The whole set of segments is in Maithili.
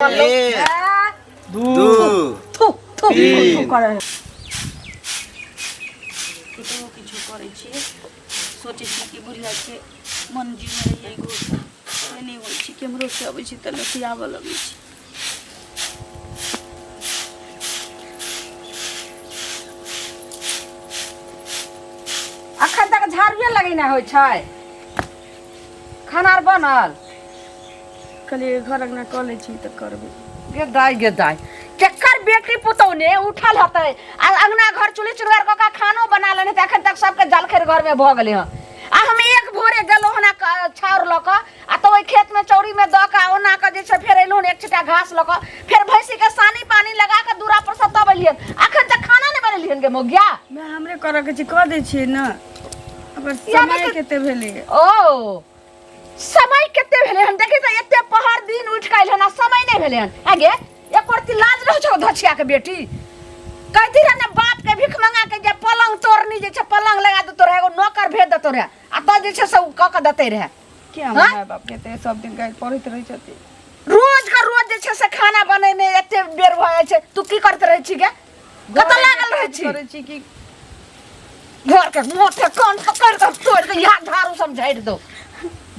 एक दू दू थू थू थू तीन। करे कतबो किछो करै छियै सोचै छी कि बुढ़ियाके मन जीने रहियै एगो से नहि होइ छै केम्हरो से अबै छी तऽ लतियाबऽ लगै छै। अखन तक झाड़ुए लगेना होइ छै। खाना आर बनल? कहलियै घर अंगना कऽ लै छी तऽ करबै। गे दाइ, गे दाइ, केकर बेटी पुतौह ने उठल हेतै आ अंगना घर चूल्ही चुड़गार कऽ कऽ खानो बना लेने हेतै। अखन तक सबके जलखै घरमे भऽ गेलै हँ आ हम एक भोरे गेलहुँ हन छाउर लऽ कऽ आ तऽ ओहि खेतमे चौरीमे दऽ कऽ ओना कऽ जे छै फेर एलहुँ हन एक छिटा घास लऽ कऽ, फेर भैंसीके सानी पानी लगा कऽ दूरा पर सँ तब एलियन। अखन तक खाना नहि बनेलियन गे मौगिया। माय, हमरे करऽके छै, कऽ दै छियै ने। ओकर यानी समय कि कते भेलैए? ओ समय कते भेलै हन? देखी तऽ एते पहर दिन उठि कऽ अइल हन आ समय नहि भेलै हन। आगे एको रत्ती लाज रहै छौ धछिया के बेटी? कहती रहे ने बाप के भीख मंगा के जे पलंग तोड़नी जे छै पलंग लगा देतो रहे, एगो नौकर भेज देतो रहे आ तऽ जे छै से ओ कऽ के देते रहे। के हमर हाँ? माय बाप के तऽ सब दिन गारि पढ़ैत रहै छथिन। रोज का रोज जे छै से खाना बनेने एते बेर भऽ जाइ छै। तू की करैत रहै छी गे? कतऽ लागल रहै छी? करै छी कि घर के मोटे कान पकड़ के तोड़ के यहाँ झाड़ू सब झाड़ि दो।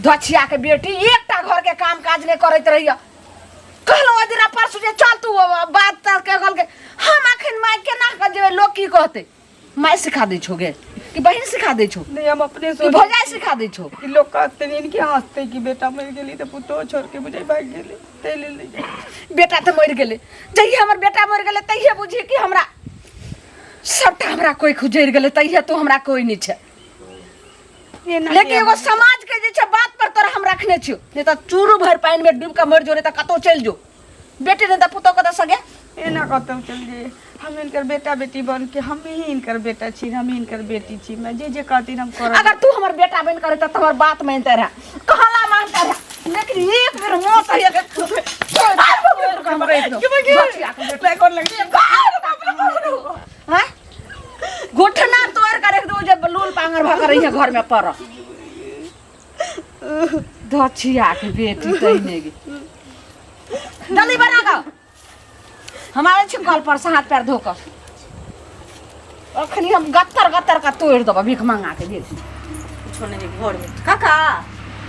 धछिया के बेटी एकटा घर के काम काज नहीं करैत रहिय। कहलहुँ ओहि दिना परसू जे चल तू बात तात के कहलकै हम अखन माय केना कऽ जेबै, लोक की कहतै? माय सिखा दै छौ गे कि बहिन सिखा दै छौ? नहीं, हम अपने कि सोच भौजाई सिखा दै छौ? कि लोग कहते नहीं कि हंसते कि बेटा मर गेली तऽ पुतोह छोड़ के बुझाइ भागि गेली, ताहि लेल नहि जाइ छी। बेटा तऽ मरि गेलै। जहिया हमर बेटा मरि गेलै तहिये बुझी कि हमरा सबटा हमरा कोइ खुजरि गेलै, तहिये तो हमरा कोइ नहि छै। एना लेकिन किया एगो समाज के जे छै बात पर तोरा हम रखने छियौ, नहीं तऽ चूरू भरि पानि में डूबि कऽ मरि जो, नहीं तऽ कतौ चलि जो बेटी, नहीं तऽ पुतोह कतौ सगे। एना कतौ चलि जइए? हम हिनकर बेटा बेटी बन के, हम ही हिनकर बेटा छी, हम ही हिनकर बेटी छी। मैं जे जे कहती हम करब। अगर तू हमर बेटा बन करे तऽ हमर बात मानते रह, कहला मानते रह, लेकिन एक बेर मुँह से एक हैं घुटना तोड़ कर रख दो जे लूल पांगर भऽ कर रही घर में पर धछिया के बेटी तैने गे। जल्दी बना कऽ हमारे छी कल पर से हाथ पैर धो कऽ अखनी हम गत्तर गत्तर का तोड़ देबऽ भीख मंगा के बेटी। कुछो नहि घरमे काका।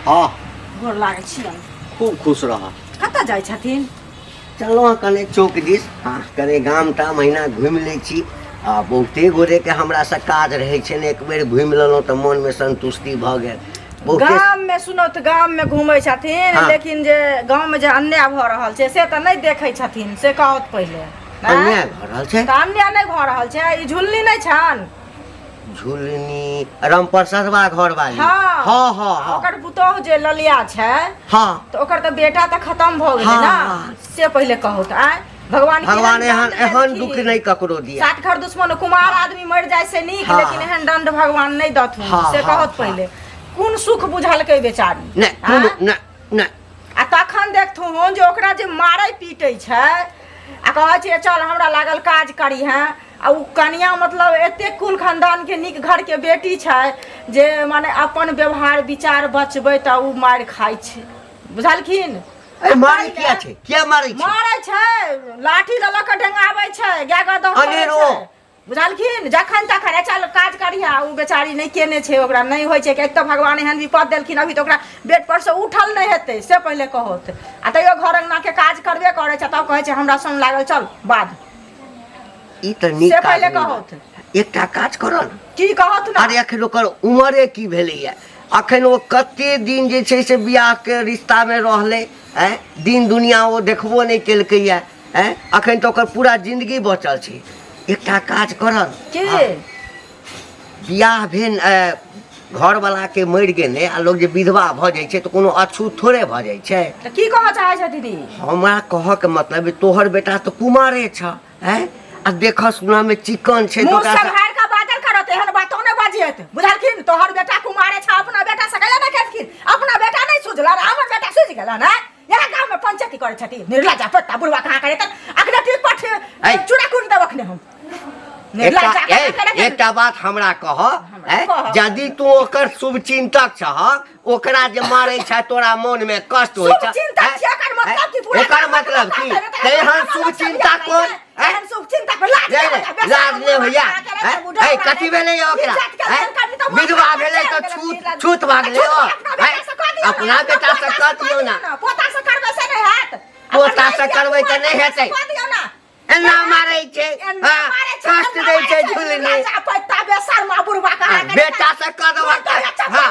हाँ। गोर लागै छियनि। खूब खुश रह। कतऽ जाइ छथिन? चललहुँ हँ कने चौक दिस। हाँ, कने गाम ताम अहिना घुमि लै छी आ बहुते गोरेके हमरासँ काज रहै छै ने, एक बेर घुमि लेलहुँ तऽ मोनमे संतुष्टि भऽ गेल। बहुते गाम में सुनो तऽ गाम में घूमै छथिन। हाँ। लेकिन जे गाँव में जे अन्याय भऽ रहल छै से तऽ नहि देखै छथिन, से कहत पहिले आँय? अन्याय भऽ रहल छै? तऽ अन्याय नहि भऽ रहल छै? ई झुलनी नहि छनि? झुलनी रामप्रसादवा घर वाली? हाँ। हाँ हाँ हाँ। ओकर पुतोह जे ललिया छै। हाँ। तऽ ओकर तऽ बेटा तऽ खतम भऽ गेलै हाँ, ने। हाँ। से पहिले कहू तऽ आँय भगवान केहन भगवान एहन दंड एहन देलखिन? दुख नहि ककरो दिया। सात घर दुश्मन कुमार आदमी मरि जाय से नीक। हाँ। लेकिन एहन दंड भगवान नहि दथुन। हाँ, से हाँ, कहत हाँ। पहिले कोन सुख बुझलकै बेचारी? नहि कोनो आँय? नहि नहि। आ तखन देखथुन जे ओकरा जे मारै पीटै छै आ कहै छै चल हमरा लागल काज करी हैं, आ ओ कनिया मतलब एतेक कुल खानदान के नीक घर के बेटी छै जे माने अपन व्यवहार विचार बचबै तऽ ओ मारि खाइ छै, बुझलखिन? ए, मारै किया छै? किया मारै छै? मारै छै, लाठी लऽ लऽ कऽ डेंगाबै छै, गाय गदह करै अनेरो। छै, बुझलखिन? जखन तखन ए चल काज करिहे, ओ बेचारी नहि केने छै, ओकरा नहि होइ छै। एक तऽ भगवान एहन विपद देलखिन, अभी तऽ ओकरा बेड पर से उठल नहि हेतै, से पहिले कहत। आ तैयो घर अंगना के काज करबे करै छै, तब कहै छै हमरा सुन लागल चल बाद। ई तऽ नीक से काज पहिले नहि कहत। भेल। एकटा काज करऽ ने। की कहत ने? अरे अखन ओकर उमरे की भेलैया? अखन ओ कते दिन जे छै से बियाहके रिश्तामे रहलै? आँय, दिन दुनिया ओ देखबो नहि केलकैया। आँय, अखन तऽ ओकर पूरा जिंदगी बचल छै। एकटा काज करऽ ने। की? हँ। बियाह भेल, घरवलाके मरि गेलै आ लोक जे विधवा भऽ जाइ छै तऽ कोनो अछूत थोड़े भऽ जाइ छै। तऽ की कहऽ चाहै छथि दीदी? हमरा कहऽके मतलब तोहर बेटा तऽ कुमारे छ। आँय, आ देखऽ सुनऽमे चिकन छै। तऽ मुँह ओकरा सम्हारि कऽ बाजल करत, एहन बातो नहि बजियत, बुझलखिन? तोहर बेटा कुमारे छ, अपना बेटा से कैला नहि केलखिन? अपना बेटा नहि सुझल, हमर बेटा सुझि गेल ने? इएह गाँव में पंचायती करै छथि निर्लज्जा पत्ता बुढ़वा कहाँ करे तऽ अखने ठीक पठ ऐ। चूड़ा कूट देब अखने हम। निर्लज्जा एकटा कहाँ ए, करे? एकटा बात हमरा कह। हमरा कह। यदि तू ओकर शुभचिंतक छह, ओकरा जे मारै छै तोरा मन में कष्ट होइ शुभ छ चिंतक छियै, एकर मतलब की पूरा एकर गामक मतलब लोक की कहतै, बेटा, तेहन गामक शुभ लोक चिंता सब कोन बियाह हैं? एहन शुभ चिंता पर लाज नहि नहि नहि होइया, लाज नहि होइया बेटा के हैं? बुढ़ा है बना कथी दे। भेलै यौ ओकरा इज्जत के हैं? लेल करबी तऽ विधवा माथा भेलै पर तऽ चढ़ि छूत गेलै। छूत भऽ गेलै छूत ओ अपना बेटा से कऽ दियौ हैं? अपना बेटा से कऽ दियौ ने पोता से करबै से नहि हैत पोता से करबै तऽ नहि हेतै कऽ दियौ ने एना मारै छै एना हाँ, मारै छै, कष्ट एना दै मारै छै छै, झुलनी राजा पैता बेसर मा बुढ़बा के हाँ, बेटा से कऽ देबह तऽ हाँ,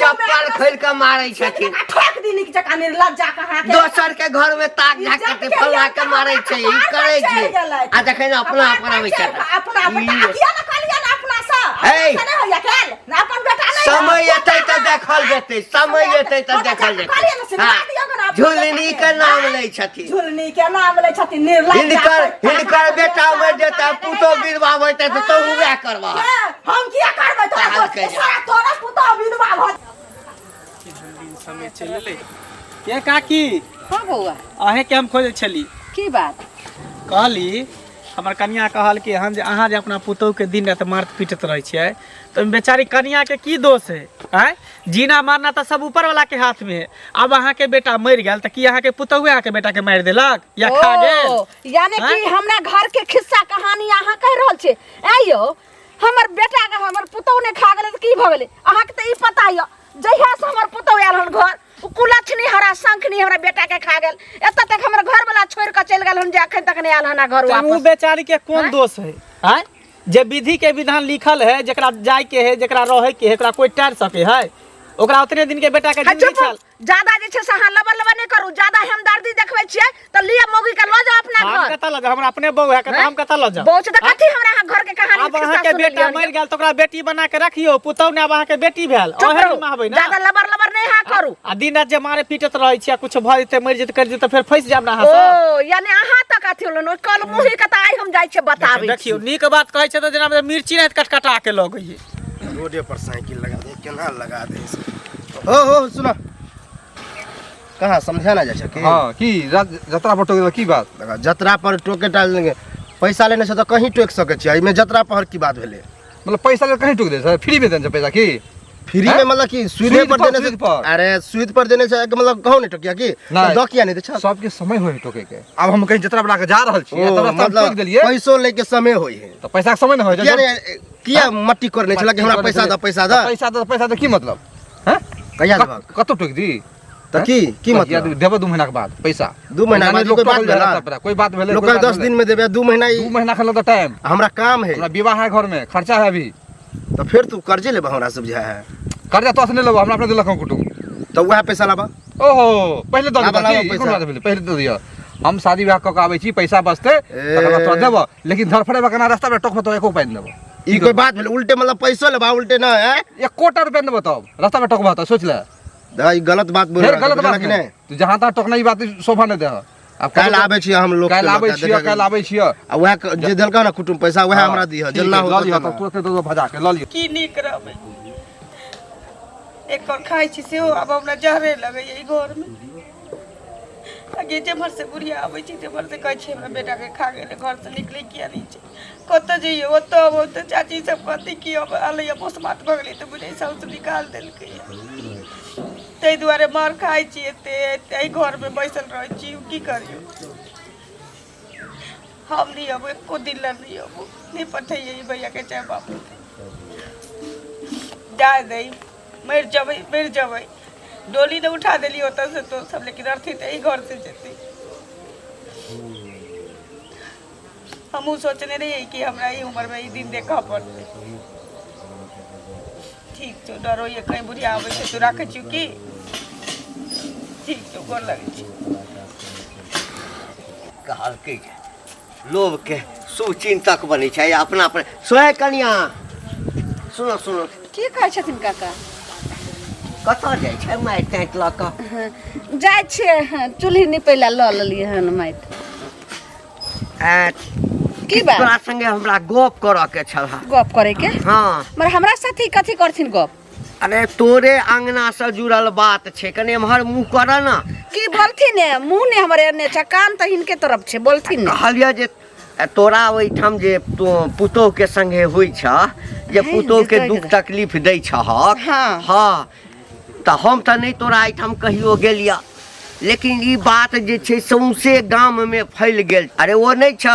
चप्पल खोलि कऽ मारै छथिन ठोक दी नीक जकाँ निर्लज्जा कहाँ के दोसर के घर में ताक झाक इज्जत करते के फल्ला लिए के मारै छै ई कपार पर करै चढ़ि छै गेलै। आ जखन अपना कपार पर पर अबै छै चढ़ि कऽ अपना बेटा ई- किया ने कहलियै ने अपना से ऐ। अपना से नहि होइया खेल ने अपन बेटा नहि समय होइया, एतै तऽ पोता देखल जेतै समय एतै तऽ पोता देखल के कहलियै ने जेतै सिखा हाँ, दियौ ने अपना झुलनी बेटा के के। नाम लै छथिन झुलनी के नाम लै छथिन निर्लज्जा हिनकर पैता हिनकर बेटा मरि जेतै पुतोह विधवा भऽ जेतै तऽ तोहू वएह करबह के? हम किया करबै तोरा तहन कहि सारा तोरा पुतोह विधवा भऽ दिन समय चलि एलै के काकी हाँ बौआ अहें के हम खोजै छली की बात कहली हमर कनिया कहल कि हम जे अहाँ जे अपना पुतोहुके दिन राति मारत पीटैत रहै छियै तऽ ओहिमे बेचारी कनियाके की दोष है आँय जीना मारना तऽ सब ऊपर वाला के हाथ में है अब अहाँके बेटा मरि गेल तऽ की अहाँके पुतोहुए अहाँके बेटा के मारि देलक या खा गेल ओ, यानी कि आँय? हमरा घर के खिस्सा कहानी अहाँ कहि रहल छी ऐ यौ हमर बेटा के हमर पुतोह ने खा गेलै तऽ की भऽ गेलै अहाँके तऽ ई पता यऽ जहिया से हमर पुतोह आयल हन घर ओ कुलक्षणी हरा शंखनी हमरा बेटा के खा गेल एतऽ तक हमर घर वाला छोड़ि कऽ चलि गेल हन जे अखन तक नहि आयल हन घर तऽ ओ वापस बेचारी के कोन दोष है आँय जे विधि के विधान लिखल है जेकरा जाय के है जेकरा रहे के है ओकरा कोई टार सके है ओकरा उतने दिन के बेटा के हाँ, जिंदगी चुप छल ज्यादा जे छै से अहाँ लबर लबर नहि करू ज्यादा हमदर्दी देखबै छियै तऽ लिअ मौगी के लऽ जाउ अपना हम घर कतऽ लऽ जाउ हमरा अपने बहू है कतऽ हम कतऽ लऽ जाउ बहू छै तऽ कथी हमरा अहाँ घर के कहानी आब खिस्सा अहाँके सुनेलियै बेटा हन? मरि गेल तऽ ओकरा बेटी बना के रखियौ पुतहु ने आब अहाँके बेटी भेल चुप ओहे रहू ने आबै ने ज्यादा लबर लबर नहि अहाँ करू आ दिन राति जे मारे पीटैत रहै छी आ कुछ भऽ जेतै मरि जेतै करि जेतै फेर फँसि जायब ने अहाँ सब ओ यानी अहाँ तक अथी होलन ओहि कल मुही के तऽ आइ हम जाइ छियै बताबै देखियौ नीक बात कहै छै तऽ जेना मिर्ची नहि कटकटा के लगैए रोडे पर साइकिल लगा दे केना लगा दे हो हो सुनो कहाँ समझा ना जाइ छै की हाँ की जतरा पर टोक देलक, की बात देखा जतरा पर टोके डाल देंगे पैसा लेने छै तऽ कहीं टोकि सकै छियै एहिमे जतरा पर की बात भेलै मतलब पैसा ले कहीं टोक दे सर फ्री में देने छै पैसा की फ्री हैं? में मतलब कि सुदे सूद पर पर, देने सूद से पर। अरे सुद पर देने से के मतलब कहू नहीं टोकिया की नहीं। दऽ किया नहीं दै छै सबके समय होय टोके के आब हम कहीं जतरा बना के जा रहल छी ओ, तब रास्ता में टोक मतलब देलियै पैसो लेके समय होय है तऽ पैसा के समय न होय किया नहीं किया मट्टी करने छला कि हमरा पैसा दऽ पैसा दऽ पैसा दऽ पैसा दऽ की मतलब हैं कहिया देबहक कतौ टोक दी तऽ की की मतलब देबो 2 महीना के बाद पैसा 2 महीना के बाद लोक कोई बात टोकल जा भेला रास्ता पर कोई बात भेलै लोक कोई बात 10 भेलै। दिन में देबे 2 महीना 2 महीना खल तऽ टाइम हमरा काम है हमरा विवाह है घर में खर्चा है अभी तऽ फेर तू कर्जे लेबह हमरा से बुझा है कर्जा तो से नहीं लेबो हमरा अपने देलक हँ कुटुम तऽ वएह पैसा लाबा ओहो पहिले दऽ लाबा, दिअ लाबा की? ई पैसा। कोन बात भेलै पहिले दऽ दिअ हम शादी विवाह कऽ के आबै छी पैसा बचतै तकर बाद तोरा देबऽ लेकिन धरफड़ेबा केना रास्ता पर टोकबो तऽ एको पाइ नहि देबो ई कोई बात भेलै उल्टे मतलब पैसो लेबा उल्टे न है एकोटा रुपया नहि देबो तब रास्ता पर टोकबा तऽ सोच ले ई गलत बात बोल फेर रहल गलत बात कि नहि नहि तू जहाँ तहाँ टोकना ई बात शोभा नहि देह आब काल्हि आबै छियै हम लोग काल्हि आबै छियै काल्हि आबै छियै आ वएह जे देलका ने कुटुम पैसा वएह हमरा दिह जेना हो लऽ लिह तब तुरते दऽ दो भजा के लऽ लिह की नीक रहबै एक कौर खाइ छी सेहो आब हमरा जहरे लगैए ई घरमे आगे जेम्हर से बुढ़िया आबै छै तेम्हर से कहै छै हमरा बेटाके खा गेलै घरसँ निकलै किया नहि छै कतऽ जइयै ओतऽ अबै तऽ चाची सब कहतै कि अब एलैए पोसमात भऽ गेलै तऽ बुझै साउस निकालि देलकै ताहि दुआरे मार खाइ छी एते एते एहि घरमे बैसल रहै छी की करियौ हम नहि अबू एको दिन लए नहि अबू नहि पठैयै ई भैयाके चाहे बाबूके जाय दै मरि जेबै मरि जेबै डोली नहि उठा देली ओतऽ से तो सब लेकिन अर्थी तऽ एहि घर से जेतै हमहूँ सोचने रहियै कि हमरा ई उम्रमे ई दिन देखऽ पड़तै ठीक छौ डर होइए कहीं बुढ़िया आबै छै तऽ राखै छियौ की ठीक छौ गोर लगै छी कहलकै जे लोभके शुभचिन्तक बनै छै अपना पर सोहे कनिया सुनो सुनो की कहै छथिन काका कतऽ जाइ छै मारि ताँटि लऽ कऽ जाइ छियै हँ, चूल्ही निपै लए लऽ लेलियै हन माटि की बात तोरा संगे हमरा गप करऽ के छल गप करे के हाँ मगर हमरा साथी कथी करथिन गप अरे तोरे अंगना से जुड़ल बात छै कने एम्हर मुँह कर ना की बोलथिन ने मुँह ने हमर एने छै कान तऽ हिनके तरफ छै बोलथिन ने कहलियै जे तोरा ओहिठाम जे पुतोह के संगे होइ छ जे है, पुतोह के देखै दुख के। तकलीफ दै छहक हाँ। हाँ तऽ हम तऽ नहि तोरा एहिठाम कहियो गेलियऽ लेकिन ई बात जे छै सौंसे गाममे फैल गेल। अरे ओ नहि छ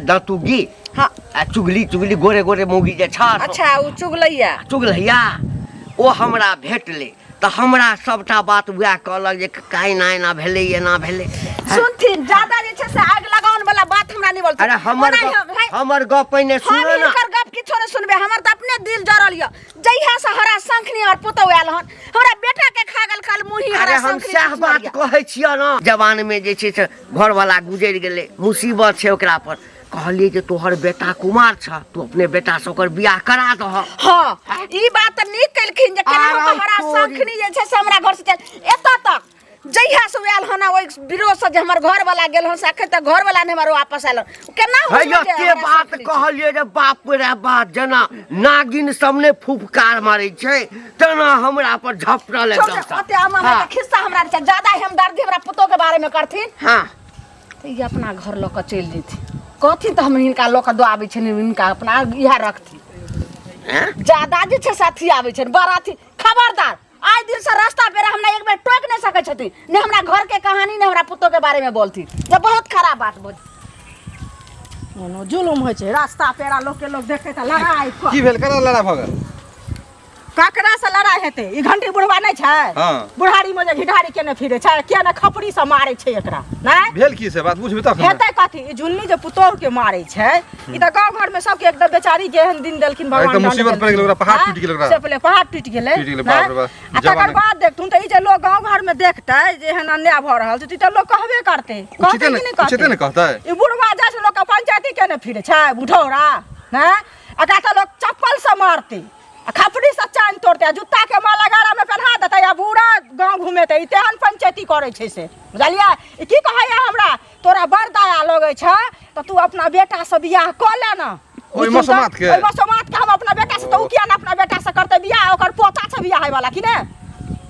दतुगी? हाँ। आ चुगली चुगली गोरे गोरे मौगी जे छ। अच्छा, ओ चुगलैया। चुगलैया ओ हमरा भेटलै तऽ हमरा सबटा बात वएह कहलक जे का एना एना भेलै, एना भेलै। सुनथिन, ज्यादा जे छै से आग लगाउन वाला बात हमरा नहि बोलथिन। अरे हमर ओना गप हम हमर गप पहिने हम सुनो ना। हिनकर गप किछो नहि सुनबै, हमर तऽ अपने दिल जरल यऽ। जहिया से हरा शंखनी और पुतहु आयल हन, हमरा बेटा के खा गेल कल मुही। अरे हरा हम शंखनी सएह बात कहै छियै ना। जवान में जे छै से घरवाला गुजरि गेलै, मुसीबत छै ओकरा पर। कहलियै जे तोहर बेटा कुमार छ, तू अपने बेटा से ओकर बियाह करा दह। हाँ, ई बात तऽ नीक केलखिन जे केना आराम हरा तोरी। शंखनी जे छै से हमरा घर से चल एतऽ तक। जहिया से आयल हन ओहि विरोध से जे हमर घर वाला गेल हन, से अखन तक घर वाला नहि हमर वापस आयल हन। केना है बुझबै जे के हरा बात शंखनी छै? कहलियै रे बाप रे बाप, जेना नागिन सब ने फुफकार मारै छै तेना हमरा पर झपटल छोड़ एकदम दे, से। ओते अम्मा हाँ। के खिस्सा हमरा नहि चाही। ज्यादा हमदर्दी हमरा पुतोह के बारे में करथिन हाँ तऽ ई अपना घर लऽ कऽ चलि जेथिन, कहथिन तऽ हम हिनका लऽ कऽ दऽ आबै छियनि, हिनका अपना इएह रखथिन। हैं? ज्यादा जे छै से अथी आबै छनि बड़ अथी। खबरदार, आइ दिन से रास्ता बेरा हमरा एक बेर टोकि नहि सकै छथिन, ने हमरा घर के कहानी ने हमरा पुतोह के बारे में बोलथिन, जे बहुत खराब बात बोल। कोनो जुलुम होइ छै, रास्ता पेरा लोकके लोक देखै तऽ लड़ाइ कऽ। की भेल, केना लड़ाइ भऽ गेल? ककरा से लड़ाइ हेतै? ई घंटी बुढ़वा नहि छै? हाँ। बुढ़ारी में जे घिढारी केने फिरे छै, किया ने खपड़ी से मारे छै एकरा? नहि भेल की से बात बुझबी तखन ने। हेतै कथी? ई झुन्नी जे पुतोह के मारे छै, ई तऽ गाँव घर में सबके एकदम बेचारी के एहन दिन देलखिन भगवान। एकदम दंड मुसीबत पड़ि गेलै ओकरा, पहाड़ देलखिन। टूटि गेलै ओकरा। से पहिले पहाड़ टूटि गेलै। टूटि गेलै, बाप रे बाप। आ तकर जवान- बाद देखथुन तऽ ई जे लोग गाँव घर में देखतै जे एहन अन्याय भऽ रहल छै, तऽ ई तऽ लोग कहबे करतै। उचिते कहतै ने कि नहि उचिते ने कहतै? कहतै। ई बुढ़वा जाइ छै लोक के पंचायती केने फिरे छै बुढ़ौरा, हैं? एकरा तऽ लोग चप्पल से मारतै आ खपड़ी से चानि तोड़तै आ जूता के माला गड़ा में पहना देतै आ पूरा गाँव घुमेतै। ई तेहन पंचायती करै छै से बुझलियै? ई की कहैया हमरा, तोरा बड़ दया लगै छै तऽ तू अपना बेटा से बियाह कऽ ले ना। ओहि मसोमात के? ओहि मसोमात के हम अपना बेटा से? तऽ ओ किया ने अपना बेटा से करतै बियाह? ओकर पोता छै बियाह होय वाला कि ने?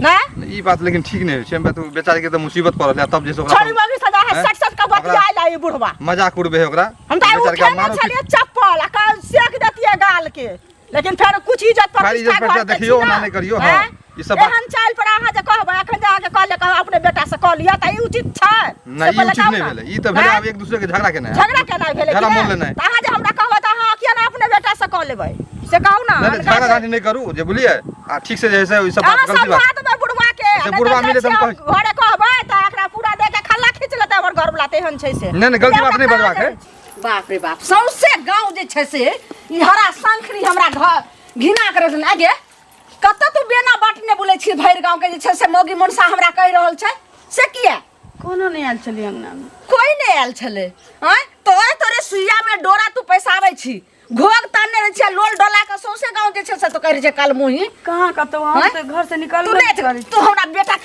नहि ई बात लेकिन ठीक नहि होइ छै। हमरा तऽ बेचारी के तऽ मुसीबत पड़ल है, तब जे से ओकरा छोड़ी मम्मी सजा है हैं? सट सट के बतियाय ला ई बुढ़वा मजाक उड़बे है ओकरा। हम तऽ आइ बेचारी के उठेने मारो छलियै चप्पल आ सेक देतियै गाल के, लेकिन फेर कुछ इज्जत फेर इज्जत प्रतिष्ठा प्रतिष्ठा घर के देखियौ, छी ओना ना। नहि करियौ, हाँ। हैं? ई सब बात- एहन चालि पर अहाँ जे कहबै अखन जे अहाँके कहले कहबै अपने बेटा से कऽ लिअ, तऽ ई उचित छै? नहि, से ई पहिले उचित कहू नहि ना। भेलै। ई तऽ भेलै हैं? आब एक दूसरे के झगड़ा केनाइ। झगड़ा केनाइ भेलै झगड़ा कि मोल नहि? लेनाइ। तऽ अहाँ जे हमरा कहबै तऽ अहाँ किया ने अपने बेटा से कऽ लेबै से कहू ना। नहि नहि, अनका झगड़ा जे- झाँटी नहि करू जे बुझलियै, आ ठीक से जे है से ई सब अहाँ बात गलती समझा बात। देबै बुढ़वा के। अच्छा, नहि बुढ़वा तऽ मिले तऽ हम जाइ छियै, घरे कहबै तऽ एकरा पूरा दे के खल्ला खींच लेतै हमर घरवला, तेहन छै से। नहि नहि, गलती बात नहि बजबाक है। बाप रे बाप, सौंसे गाँव जे छै से ई हरा शंखनी हमरा घर घिना करे छै। आगे कतऽ तू बेना बाँटने बोलै छी भरि गाँव के जे छै से मौगी मनसा हमरा कहि रहल छै से किया? कोनो नहि आयल छलियै अंगनामे। कोई नहि आयल छलै? आँय, तोरे तोरे सुइया में डोरा तू पैसाबै छी, घोघ तानने रहै छियै, लोल डोला के सौंसे गाँव जे छै से तो कहै छै कल मुही। कहाँ कतौ हम आँय? तऽ घर से निकल तू नहि, तू हमरा बेटा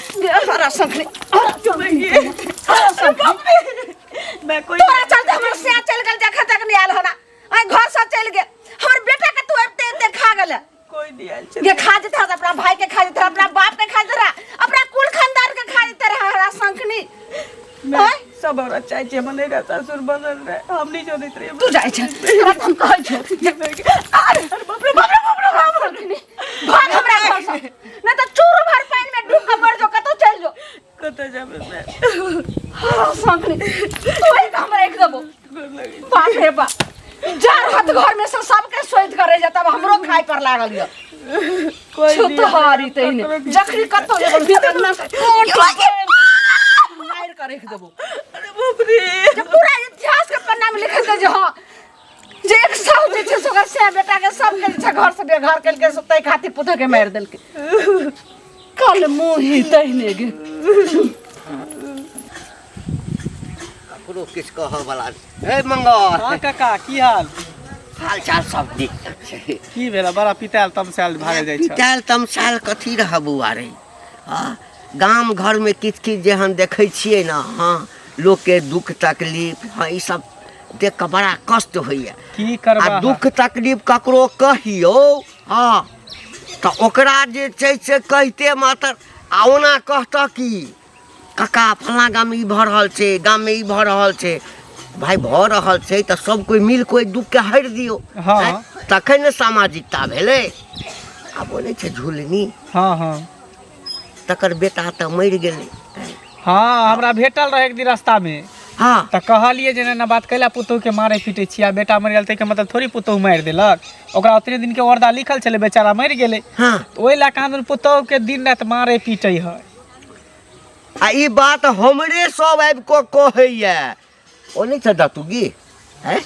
हरा शंखनी, हरा शंखनी, हरा शंखनी। मैं कोई तोरा चलते हमर से चलि गेल, जखन तक नहि आयल हना आइ घर से चलि गेल। हमर बेटा के तू एते एते खा गेल। कोई नहीं आयल जे खा जेतै तऽ अपना भाई के खा जेतै, अपना बाप के खा जेतै, अपना कुल खानदान के खा जेतै रहे हरा शंखनी। मैं आँय? सब औरत चाहे छै हमर नहीं रह ससुर बनल रहे, हम नहीं जनैत रहियै। तू जाइ छै, तोरा तऽ हम कहै छियौ। अरे बाप रे बाप रे बाप रे बाप रे। भाग हमरा घर से, नहि तऽ चूरू भर पानि में डूब के मर जो, कतौ चलि जो। कतऽ जेबै मैं? हरा शंखनी, तू ही हम राखि देबो। बाप रे बाप, जा रहत घर में से सबके सोइत करे जा, तब हमरो खाय पर लागल यऽ। कोई नहीं छुतहारी तहिने जखनी कतौ जेबो भीतर में मारि के राखि देबो। अरे बाप रे, जे पूरा इतिहास के पन्ना में लिखल छै जे हाँ, जे एक साल जे छै से ओकर से बेटा के सबके जे छै घर से बेघर केलकै, से ताहि खातिर पुतोह के मारि देलकै। कल मुही तहिने गे। ककरो किछु कहऽ वाला नहि। हे मंगल। हाँ काका, की हाल? हाल चाल सब नीक छै। की भेल, बड़ा पितायल तमसायल भागल जाइ छ? पितायल तमसायल कथी रह बौआ रे, हँ गाम घरमे किछु किछु जे हम देखै छियै ने, हँ लोकके दुःख तकलीफ, हँ ई सब देख कऽ बड़ा कष्ट होइए। की आ करबा दुःख तकलीफ ककरो कहियौ, हँ तऽ ओकरा जे छै से कहिते मात्र आ ओना कहतऽ कि काका फल्लाँ गाममे ई भऽ रहल छै, गाममे ई भऽ रहल छै। भाय भऽ रहल छै तऽ सब कोइ मिल कोइ दुःखके हरि दियौ। हाँ। आँय, तखन ने सामाजिकता भेलै। आ बोलै छै झुलनी। हाँ हाँ तकर बेटा तऽ मरि गेलै। हाँ हमरा भेटल रहे एक दिन रास्ता में। हाँ। तऽ कहलियै जे एना बात कैला पुतोहु के मारे पीटे छी आ बेटा मरि गेल ताहिके मतलब थोड़ी पुतोहु मारि देलक, ओकरा ओतने दिन के औरदा लिखल छलै, बेचारा मरि गेलै। हाँ। तऽ ओहि लए कऽ पुतोहु के दिन राति मारे पीटे है। आ ई बात हमरे सब आबि कऽ कहैया। ओ नहि छै दतुगी हैं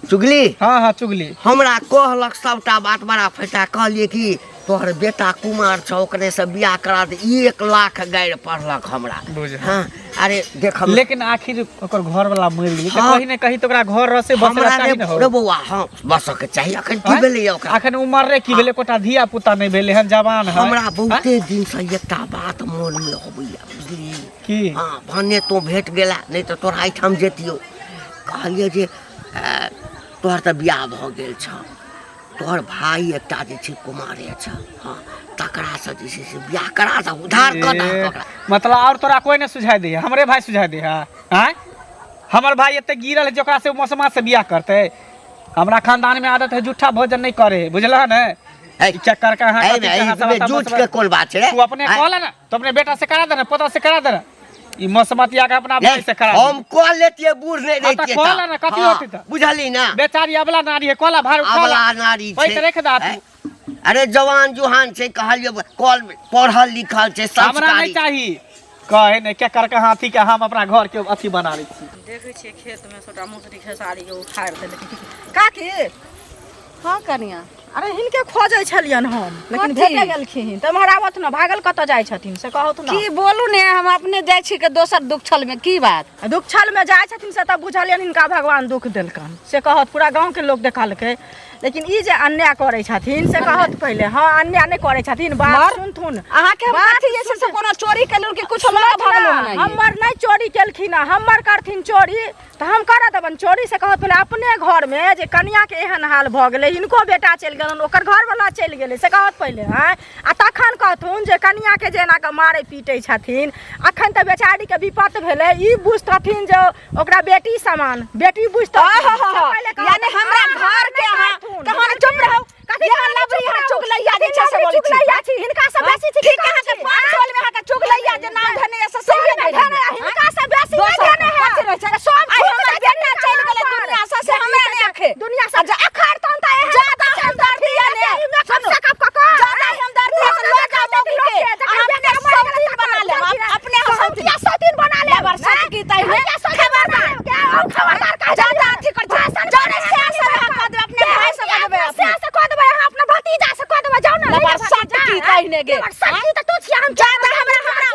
चुगली? हाँ हाँ चुगली। हमरा कहलक सबटा बात बड़ा फैसा। कहलिए कि तोहर बेटा कुमार छौ, ओकरे से बियाह करा दे। 1 लाख गारि पढ़लक हमरा। बुझ। हाँ अरे देख लेकिन आखिर ओकर घर वाला मरि गेलै तऽ हाँ। कहीं ने कहीं तऽ ओकरा घर रसे बसला हमरा चाही ने हो। रे बौआ, हाँ बसऽ के चाही। अखन की आँय? भेलैया ओकरा? अखन उमर रे की भेलै, कोटा धिया पुता नहि भेलै हन, जवान है। हमरा बहुते दिन से एकटा बात मन में अबैया, बुझली? की? हाँ भने तू भेट गेला, नहीं तो तोरा एहिठाम जैतियौ। कहलियै जे तोहर तऽ बियाह भऽ गेल छौ, तोहर भाय एकटा जे छै कुमारे छौ, हाँ तकरासँ जे छै से बियाह करा दह, उधार कऽ दहक ओकरा। मतलब और तोरा कोई नहीं सुझाई दे, हमरे भाई सुझाई दे है? आँय? हमर भाई एते गिरल है जे ओकरा से मौसमा से बियाह करते। हमरा खानदान में आदत है जूठा भोजन नहीं करे, बुझल ने? है। ई चक्कर के अहाँ है कथी ने, के अहाँ इसमे सब जूठ मौसमा- के कोन बात छै रे? तू अपने आँय? कहला ना, तो अपने बेटा से करा दे ना, पोता से करा दे ना, ई मौसमतिया के अपना भाई से करा दे। हम कह लेतियै बूढ़ नहीं हाँ, तऽ रहितियै कहला तऽ। ना, कथी हाँ, होतै तऽ? बुझली ना? बेचारी अबला नारी है, कहला भार उठा ला। अबला नारी छै। पैसा रख दा तू। हैं? अरे जवान जुहान छै, कहलियै कल पढ़ल लिखल छै, हमरा नहीं संस्कारी। चाही। कहे नहीं क्या करके हाथी के हम अपना घर के अथी बना लै छी। देखै छियै खेत में सबटा मौसरी खेसारी के उखाड़ि देलकै। काकी। हाँ कनिया। अरे हिनके खोजै छलियन हम, लेकिन कथी? भेटे गेलखिन तऽ एम्हर आबत न, भागल कतऽ जाइ छथिन से कहत न। की बोलू ने, हम अपने जाइ छी के दोसर दुख में की बात? दुख में जाइ छथिन से तऽ बुझलियन हिनका भगवान दुख देलकन से कहत, पूरा गाँव के लोग देखलकै। लेकिन ई जे अन्याय करै छथिन से कहत पहिले। हाँ अन्याय नहि करै छथिन, बात सुनथुन। अहाँके हम बात कथी जे छै से कोनो चोरी केलहुँ कि कुछो लऽ सुनथुन भगलहुँ ना, हन? हमर नहि चोरी केलखिन हँ, हमर करथिन चोरी तऽ हम करऽ देबनि चोरी से कहत पहिले। अपने घरमे जे कनियाके एहन हाल भऽ गेलै, हिनको बेटा चलि गेलनि, ओकर घरवला चलि गेलै से कहत पहिले। आँय आ तखन कहथुन जे कनियाके जे एना कऽ मारै पीटै छथिन। अखन तऽ बेचारीके विपत्त भेलै, ई बुझतथिन जे ओकरा बेटी समान बेटी बुझतथिन। यानी हमरा घर के अहाँ कहाँ चुप रहू, यहाँ लबरी यहाँ चुगलैया जे छै से बोलै छी। हिनका से बेसी छी। ठीक अहाँके पाँच टोल में अहाँके चुगलैया जे नाम धने से सहिए नहि धने, हिनका से बेसी नहि धने है। कथी रहै छै? सब आइ थूक हमर दै छै बेटा चलि गेलै हिनका दुनिया से, से हमरा नहि आखे दुनिया से अखर तहन तऽ एहन जादा हमदर्दी है ने। मेकअप सेकअप कऽ कऽ जादा हमदर्दी है तऽ लऽ जाउ मौगी के। जकर अहाँ बेटा अपने मरि गेलै सौतीन बना लेब, तकर अपने हम सौतीन। सौतीन सौतीन बना लेब। बरसात की तै में खबरदार खबरदार कह जादा अथी कर जाने से से अहाँ कह देबै, अपने भाई से कह देबै, से से कह देबै, अहाँ अपना भतीजा से कह देबै, जाउ ने। बरसात की तै ने गे। बरसात की तऽ तू छियै, हम जादा हमरा हमरा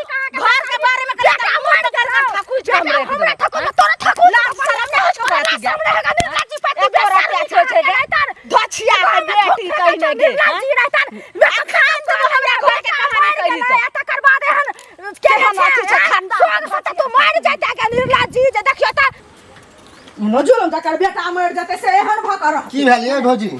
घर के बारे में बेटा मरि गेल, ठाकुर जी हमरे हमरा ठाकुर तोरा ठाकुर लाज शरम नहि होइ छौ बात गे। शरम नहि होगा निर्लज्जी पाती एको रतिया छै छै गे। धोछिया के बेटी कहि ने गे। निर्लज्जी रहतन। अखन तू हमरा घर के कहानी कहि तऽ। तकर बाद एहन केहन अथी छै खानदान। सोग से तऽ तू मरि जैते गे निर्लज्जी, जे देखियौ तऽ जुलम जकर बेटा मरि जेतै से एहन भऽ कऽ रहतै। की भेल यै भौजी?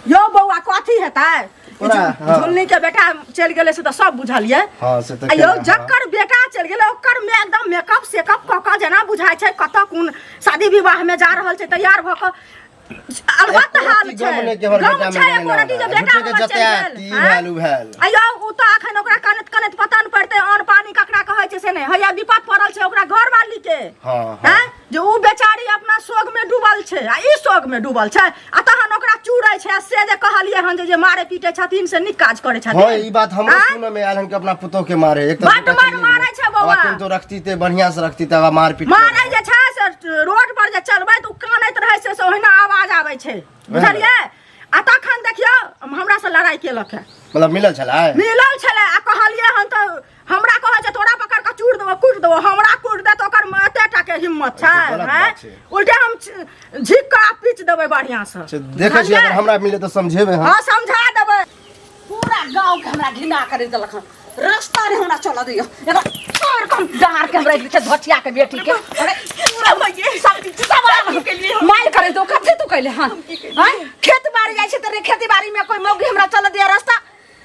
यौ बौआ कथी हेतै? ओकरा, हाँ। झुलनी के बेटा चलि गेलै से तऽ सब बुझलियै। हाँ, से तऽ आ यौ केना, हाँ। जकर बेटा चलि गेलै ओकर में एकदम मेकअप सेकअप कऽ कऽ जेना बुझाइ छै कतऽ कोन शादी विवाह में जा रहल छै, तैयार भऽ कऽ अलबत्त एको हाल रत्ती छै। गम नहि कि हमर गम बेटा छै मरि एको गेलै रत्ती जे ना। बेटा झूठे के हमर चलि जतायत, गेल, ई आँय? भेल, उ भेल। आ यौ उ तऽ अखन ओकरा कनैत कनैत पता नहि पड़तै अन्न पानी ककरा कहै छै से नहि। हैया विपत पड़ल छै ओकरा घरवाली के। हाँ, हाँ। आँय? जे उ बेचारी अपना शोक में डूबल छै आ ई शोक में डूबल छै आ तहन ओकरा चूरै छै। आ से जे कहलियै हन जे मारे पीटे छथिन से नीक काज करै छथिन। हाँ, ई बात हमरो आँय? सुनऽ में आयल हन कि अपना पुतोह के मारे। एक तऽ बड्ड बेटा मार चलि गेलै। मारै छै बौआ। आब अखन तो रखती ते बढ़िया से रखती ते मार पीट मारै जे छै से रोड पर जे चलबै तऽ उ कानैत रहै छै से ओहिना आवाज आबै छै, बुझलियै? आ तखन देखियौ हमरा से लड़ाई केलक है। मतलब मिलल छलै? मिलल छलै आ कहलियै हन तऽ हमरा कहै छै तोरा पकड़ कऽ चूर देबो, कूट देबो। हमरा कूट दे तऽ ओकर एते टा के हिम्मत छै? ई तऽ गलत आँय? बात छै। उल्टे हम झीक कऽ आ पीच देबै बढ़िया से। से देखै छियै, अगर हमरा मिले तऽ समझेबै हम। हाँ समझा देबै। पूरा गाँव के हमरा घृणा करि देलक हन, रास्ता नहि हमरा चलऽ दैया। एकरा तोड़ कऽ हम डाँर के हम राखि दै छियै धोचिया के बेटी के। अरे पूरा सब सब मारि करै दो। कथी तू कैले हन? आँय? खेत बाड़ी जाइ छै तऽ रे खेती बाड़ी में कोई मौगी हमरा चलऽ दिया रास्ता?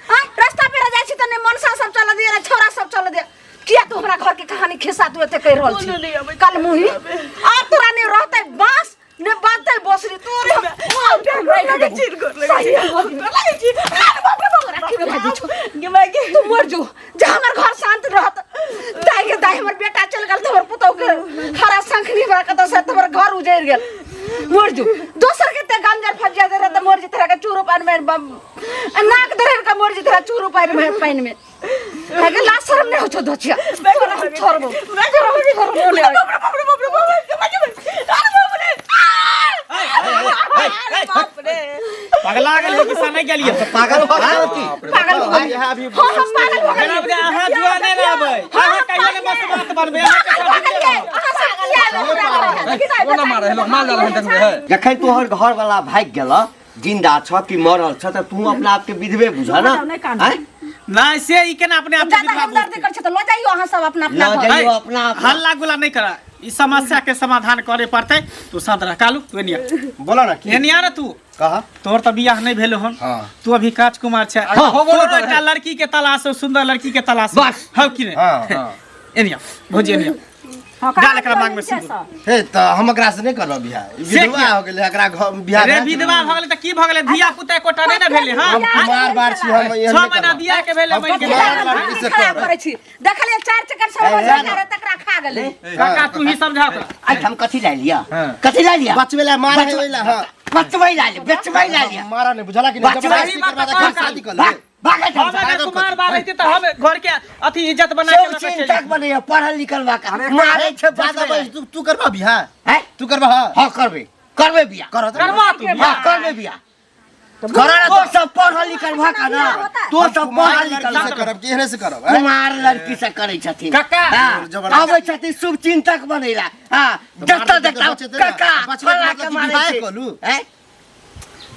आँय? रास्ता पे जाइ छै तऽ ने मनसा सब चलऽ दिया, ने छौड़ा सब चलऽ दिया। किया तू हमरा घर के कहानी खिस्सा तू एते कहि रहल छी? कोनो नहि अबै छै। कल मुही आब तोरा ने रहतै बाँस ने बाजतै बसरी, तोरे हम हम राखि देबौ। चिर गोर लगै छी। सही गोर लगै छी। अरे बाप रे बाप, राखी में भागी छौ। गे माय गे। तू मर जो, जा हमर घर शांत रहत। दाई के दाई हमर बेटा गेल मर जो दोसर के ते गंजर फजिया दे रहे त मर जेतरा के चूरो पानी में नाक दरे के मर जेतरा चूरो पानी में पानी में अगे ला शर्म नहीं होछो धचिया तोरा हम छोड़बो तोरा हम छोड़बो ले पगला गेल कि नहीं गेलिए पागल हो गेल की पागल हो गेल यहाँ अभी हां हम पागल हो जेना गेल बुझाय अहाँ जुआ नहि रहबै अहाँ कहियो ने मस्त बात बनबै अहाँ के पागल हो गेल अहाँ सब किया कोना मारे है लोग मार डाल देखबै है जखन तोहर घर वाला भागि गेल जिंदा छ कि मरल छ तऽ तू अपना आपके विधवे बुझ ना आँय? नहि से ई केना अपने आप के ज्यादा विधवा हमदर्दी कर छै त ल जाइयो अहाँ सब अपना अपना लऽ घर जाइयो अपना अपना हल्ला गुल्ला नहि करा ई समस्या के समाधान करे पड़तै तू शांत रह कालू तू एनिया बोला ना की एनिया रे तू कहा तोहर तऽ बियाह नहि भेलो हन हाँ। तू अभी काच कुमार छै हाँ, हो गेलो तोरो एकटा लड़की के तलाश हो सुंदर लड़की के तलाश हो। बस। हौ कि नहि हाँ हाँ एनिया भौजी एनिया हाँ, डाल एकरा मांग में सिंदूर हे तऽ हम एकरा से नहि करब बियाह ई से विधवा किया? हो गेलै एकरा घर बियाह रे भए गेलै। विधवा भऽ गेलै तऽ की भऽ गेलै धिया पुता एकोटा नहि ने भेलै हँ हम कुमार बार छी हम एहन 6 नहि महीना करब। बियाह के भेलै हम बनि गेलै कुमार लड़की से खराब करब। करै छी देखलियै चारि चक्कर सब हो जाय तकरा खा गेलै काका तू ही समझा ओकरा आइ हम कथी लए लिअ कथी लए लिअ बचबै ला मारा है ओहि ला हाँ बचबै लए लिअ बेचबै लए लिअ मारा नहि बुझला कि नहि बचबै जबरदस्ती करबा तऽ शादी कर ले भाग भाग एहिठाम हम से। अगर कुमार बार रहिती तऽ हम घर के अथी इज्जत बना के सब लऽ के चलि चिंतक बनैया पढ़ल लिखल बा का मारै छै ज्यादा बचबै बज तू तू करबा बियाह हैं? तू करबा हाँ हँ करबै करबै बियाह करऽ तऽ करबा तू हँ करबै बियाह करऽ ना तो सब पढ़ल लिखल भऽ कऽ ना तो सब कुमार पढ़ल लिखल लड़की से करब कि एहने से करब हैं? कुमार लड़की से करै छथिन काका। हाँ, जबरदस्त। आबै छथिन शुभ चिंतक बनैला हाँ तऽ जतऽ मारतै तऽ देखता बचेतै ना। काका बचबै फल्ला मतलब के कि मारै विवाह छै कऽ लू। हैं?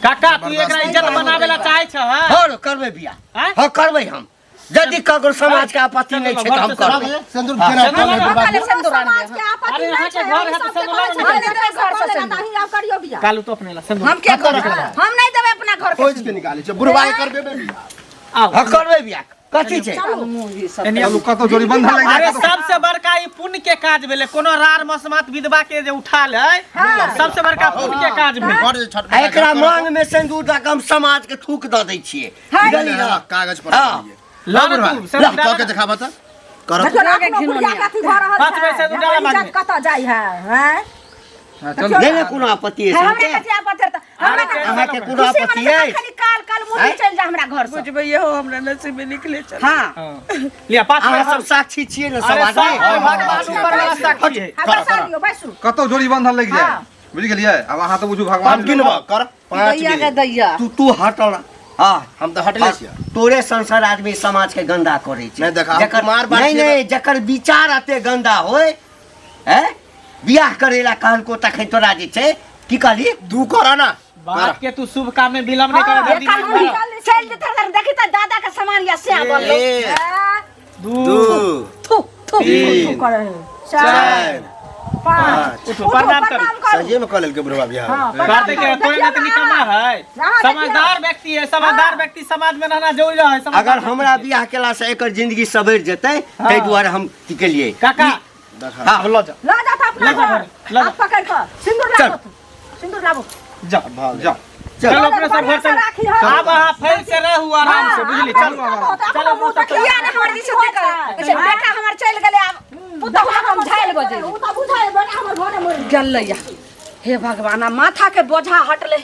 काका तू एकरा इज्जत बनावे ला चाहे छ हां हँ करबै बियाह आँय? हँ करबै हम यदि ककरो समाज के आपत्ति नहि छै तऽ हम करबै सिंदूर केना सिंदूर पड़लै लगा। बर्बाद? खाली सिंदूर आनि समाज के आपत्ति अरे नहि अहाँके छै, घर हम है तऽ सबके सिंदूर कहै लाबू छै, ने। घर घर से से सिंदूर। अहीं आब करियौ बियाह। कालू तो अपने ला सिंदूर हम के करब हम नहीं देबै अपना घर के खोज के निकालै छै बुढ़वा के करबेबै बियाह। आओ हँ करबै बियाह कथी छै एनिया चलू कतौ जोड़ी बंधन लागि अरे जाय कतौ सबसे बड़का ई पुण्य के काज भेलै कोनो रार मसमात विधवा के जे उठा ले सबसे बड़का पुण्य के काज भेलै घर जे छठ आ एकरा मांग में सिंदूर दऽ कऽ हम समाज के थूक दऽ दै छियै बुझलियै ने? कागज पर हाँ। ला ना तू सिंदूर कऽ डाल के ना। देखाबऽ तऽ करऽ देखियौ ने, अपनो बुढ़िया के अथी भऽ रहल पाँच छै। पैसा हमर डाला मांगमे। इज्जत कतऽ जाइ है हैं? हाँ, चलू नहि ने कोनो आपत्ति अछि हमरा अहाँके? कथी आपत्ति है तऽ हमरा अरे अहाँके कोनो खुशी आपत्ति मनेबै अछि खाली काल काल मुँह चलि जा हमरा घर से बुझबै हो हमरा नसीब में निकले चल हाँ हाँ। लिया पाँच अहाँ पैसा सब साक्षी छियै ने अरे समाज सब में भगवान ऊपर वाला साक्षी है हाँ, बैसा दियौ, बैसू। कतौ जोड़ी बंधन लागि जाय बुझि गेलियै आब अहाँ तऽ बुझू भगवान अब गिनबऽ कर पाँच दैया के बेर दैया तू तू हटल हाँ हम तऽ हटले छियै तोरे संसार आदमी समाज के गंदा करै छै नहि देखा, हम जकर कुमार बार नहि छियै नहि जकर विचार एते गंदा होय हैं बियाह करे ला कहलको तखन तोरा जे छै की कहली दू करऽ ना बात के तू शुभ काम में विलंब नहीं कर जल्दी काल में मुँह कर। चलि जेतै तर देखी तऽ दादा के सामान या से बोललो एक दू दू थू थू तीन करै है। चारि, चारि पाँच। पाँच उठू, प्रणाम करू। करू। सहिए में कऽ लेलकै बुढ़वा बियाह हाँ, प्रणाम करते करू। के कोई देखियौ ना ने निकम्मा अहाँ। है अहाँ देखियौ। समझदार व्यक्ति है समझदार व्यक्ति समाज में रहना जरूरी है समझदार अगर हमरा व्यक्ति। बियाह केला से एकर जिंदगी सवरि जेतै ताहि दुआरे हम की केलियै काका देखा हाँ अब लो जाओ लऽ जाता अपना लऽ जा घर। घरे, लऽ जा। हाथ पकड़ि कऽ। सिन्दूर चल। लाबू। सिन्दूर लाबू। जाओ जाओ चलो अपने सब घर बढ़िआँ से चलो राखी हँ। अब अहाँ फैल से रहू आराम से बुझली चलो चलो चलो किया ने हमर दिस देखल अच्छा बेटा हमर चलि गेलै आब पुतहु हम झाइल बजे ओ तऽ बुझाइ बेटा हमर घरे मरि गेलै हे भगवान आ माथा के बोझा हटलै।